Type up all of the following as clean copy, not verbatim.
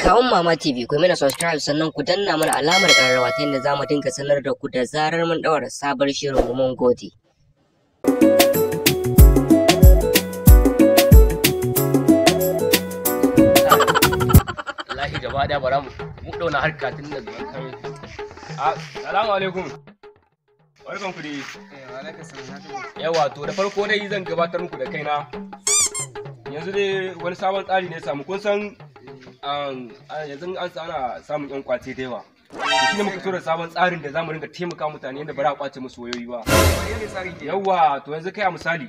Kawun Mama TV, ku mana subscribe sannan ku danna mana alamar ƙararrawa ta yadda za mu dinga sanar da ku da zarar mun ɗaura sabon shirin mu. Mun gode. Wallahi gaba daya bara mu dauna harka tun da zuwan kai. Assalamu alaikum. Barkan ku dai. Yawa, to da farko dai zan gabatar muku da kaina. Yanzu dai wani sabon tsari ne samu, kun san yanzu an ana samun yan kwace da yawa. Shi ne muka so da sabon tsarin da zamu ringa taimaka mutane yadda bara a kwace musu wayoyi ba. Yawa, to yanzu kai a misali.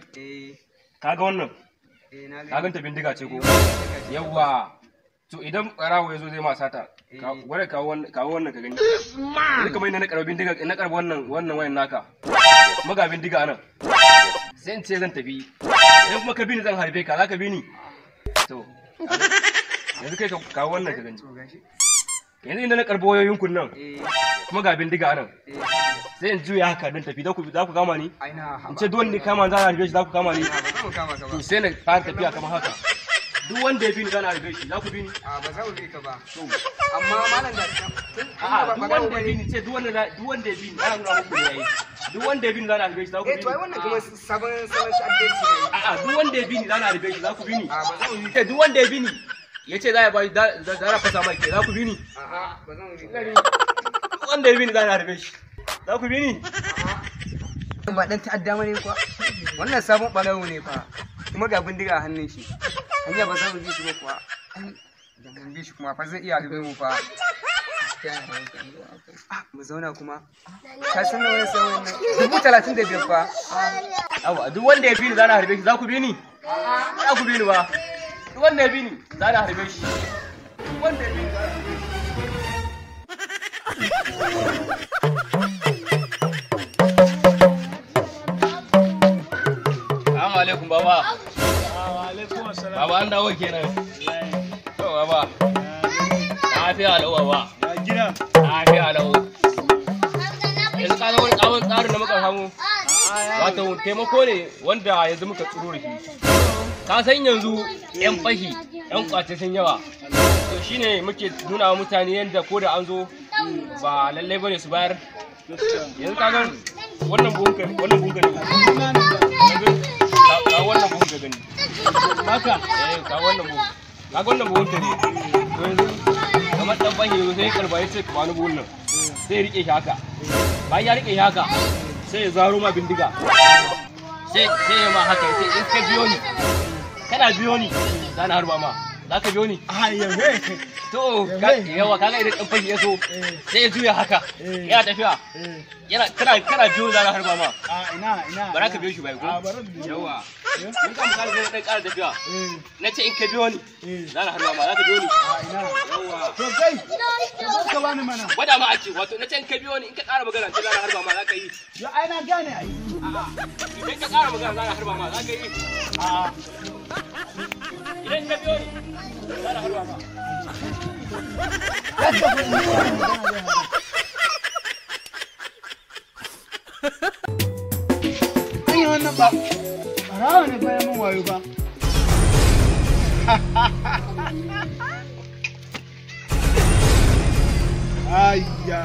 Kaga wannan? Ka ganta bindiga ce ko? Yawa. To idan barawo ya zo zai ma sata, gwada kawo wannan ka gani. Yanzu kamar yadda na karɓi bindiga, na karɓi wannan wayan naka. Maga bindiga nan. Sai in ce zan tafi. Idan kuma ka bi ni zan harbe ka, za ka bi ni? To yanzu kai kawo wannan ka gani. Yanzu inda na karɓi wayoyin kun nan, kuma ga bindiga nan. Sai in juya haka don tafi, za ku kama ni? In ce duk wanda kama za a harbe shi, za ku kama ni? To sai na fara tafiya kamar haka. Duk wanda ya bi ni zan harbe shi, za ku bi ni? A ba za mu bi ka ba. Amma malam da a'a, duk wanda ya bi ni ce duk wanda ya bi ni ana nuna muku ne yayi. Duk wanda ya bi ni zan harbe shi, za ku bi ni? Eh to ai wannan kuma sabon ta'addanci ne. A'a, duk wanda ya bi ni zan harbe shi, za ku bi ni? A ba za mu bi ka. Duk wanda ya bi ni yace za ya ba za a fasa mai ke, za ku bi ni? A'a, ba za mu bi ka. Duk wanda ya bi ni zan harbe shi. Za ku bi ni? Ba dan ta'adda bane kuwa. Wannan sabon barawo ne fa. Kuma ga bindiga a hannun shi. Hanya ba za mu bi shi ba kuwa. Da mun bi shi kuma fa zai iya harbe mu fa. Mu zauna kuma. Ka san nawa ne sabon nan? 35,000 fa. Awa, duk wanda ya bi ni zan harbe shi, za ku bi ni? Za ku bi ni ba. Duk wanda ya bi ni zan harbe shi. Duk wanda ya bi ni zan harbe shi. Assalamu alaikum baba. Baba an dawo kenan. To baba. Lafiya lau baba. Ya gida. Lafiya lau. Yanzu ka ga wani tsawon tsarin da muka samu. Wato taimako ne wanda yanzu muka tsiro da shi. Ka san yanzu yan fashi, yan kwace sun yawa. To shine muke nuna wa mutane yadda ko da an zo ba lallai bane su bayar. Yanzu ka ga wannan buhun ka, wannan buhun ka ne. Ka wannan buhun ka gani. Haka. Eh, ka wannan buhun. Ka ga wannan buhun ka ne. To yanzu kamar dan fashi yanzu sai karba ya ce ka bani buhun nan. Sai ya rike shi haka. Bayan ya rike shi haka, sai ya zaro ma bindiga. Sai ya ma haka, sai in ka biyo ni. Kana biyo ni, za na harba ma. Za ka biyo ni? A yaushe. To, yawa kaga idan dan fashi ya so, sai ya juya haka. Yana tafiya. Yana kana biyo za na harba ma. A ina ina. Bara ka biyo shi bai ko? A bara biyo. Yawa. In ka misali zai dan ƙara tafiya. Na ce in ka biyo ni, za na harba ma, za ka biyo ni? A ina. Yawa. To kai, ka zo ka bani mana. Gwada ma ake, wato na ce in ka biyo ni, in ka ƙara magana, ce za na harba ma, za ka yi. Yo ai na gane ai. A'a, idan ka ƙara magana za na harba ma, za ka yi. A Idan ka biyo ni, za na harba ma. An yi wannan ba. Barawa ne fa ya min wayo ba. Ayya,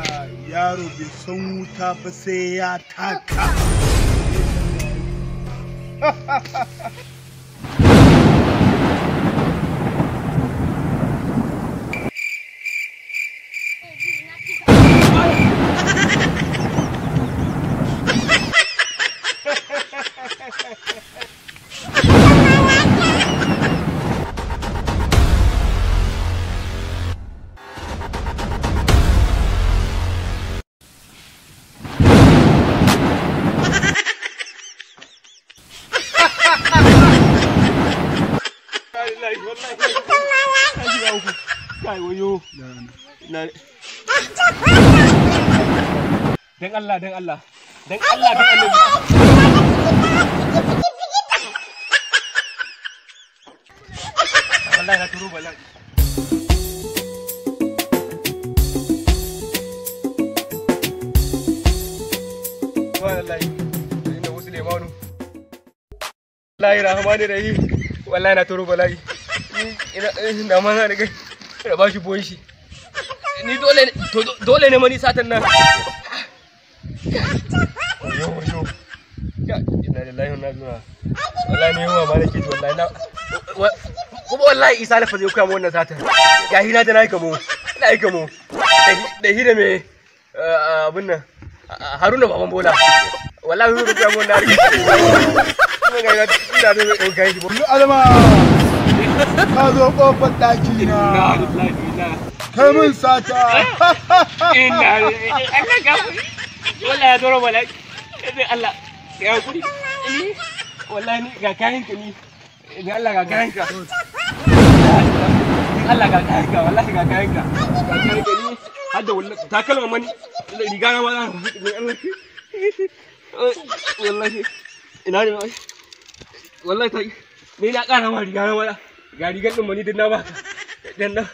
yaro bai san wuta ba sai ya taka. Kai wayo. Dan Allah, dan Allah. Dan Allah, dan Annabi. Wallahi na turo bala'i. Wallahi inna Sulemanu. Wallahi rahmani rahim. Wallahi na turo bala'i. Ina ina ma na riga. Da ba shi boyin shi. Ni dole dole ne mani satan nan. Oyo oyo. Inna lillahi wa inna ilaihi raji'un. Wallahi ni yawa ma nake ji wallahi na kuma wallahi Isa lafa zai koya mu wannan satan. Ga hina da nayi kamo. Ina yi kamo. Da hira me abun nan Haruna baban bola. Wallahi zai koya mu wannan harka. Kuma ga ina da ɗauka shi. Alma ka zo kofar ɗaki na. Kai mun sata. Inna Allah ga wallahi ya zoro bala. Allah ya hakuri. Ni wallahi ni ga kayan ka ni. Ni Allah ga kayan ka. Allah ga kayan ka wallahi ga kayan ka. Ga kayan ka ni har da wallahi takalma mani riga na ma Allah. Wallahi ina ne wallahi ta ni na ƙara ma riga na ma ga rigar din mani din na baka. Dan na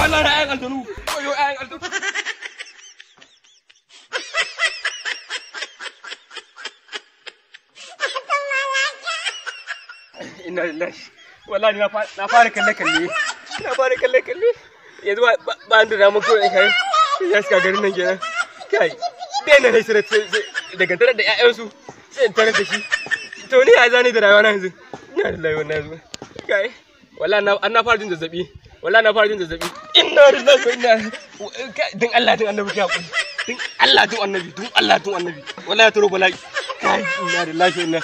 Allah na ayan aljanu. Wayo ayan aljanu. Inna lillahi. Wallahi na fara kalle kalle. Na fara kalle kalle. Yanzu ba an da mun kawai kai. Ya shiga garin nan kenan. Kai. Dai na ne sai daga tare da ƴaƴansu sai in tare da shi. To ni ya zani da rayuwa na yanzu. Inna lillahi wa inna ilaihi raji'un. Kai. Wallahi na fara jin zazzabi. Wallahi na fara jin zazzabi. Inna lillahi wa inna din Allah din annabi kai hakuri. Din Allah din annabi, din Allah din annabi. Wallahi ya turo bala'i. Kai inna lillahi wa inna.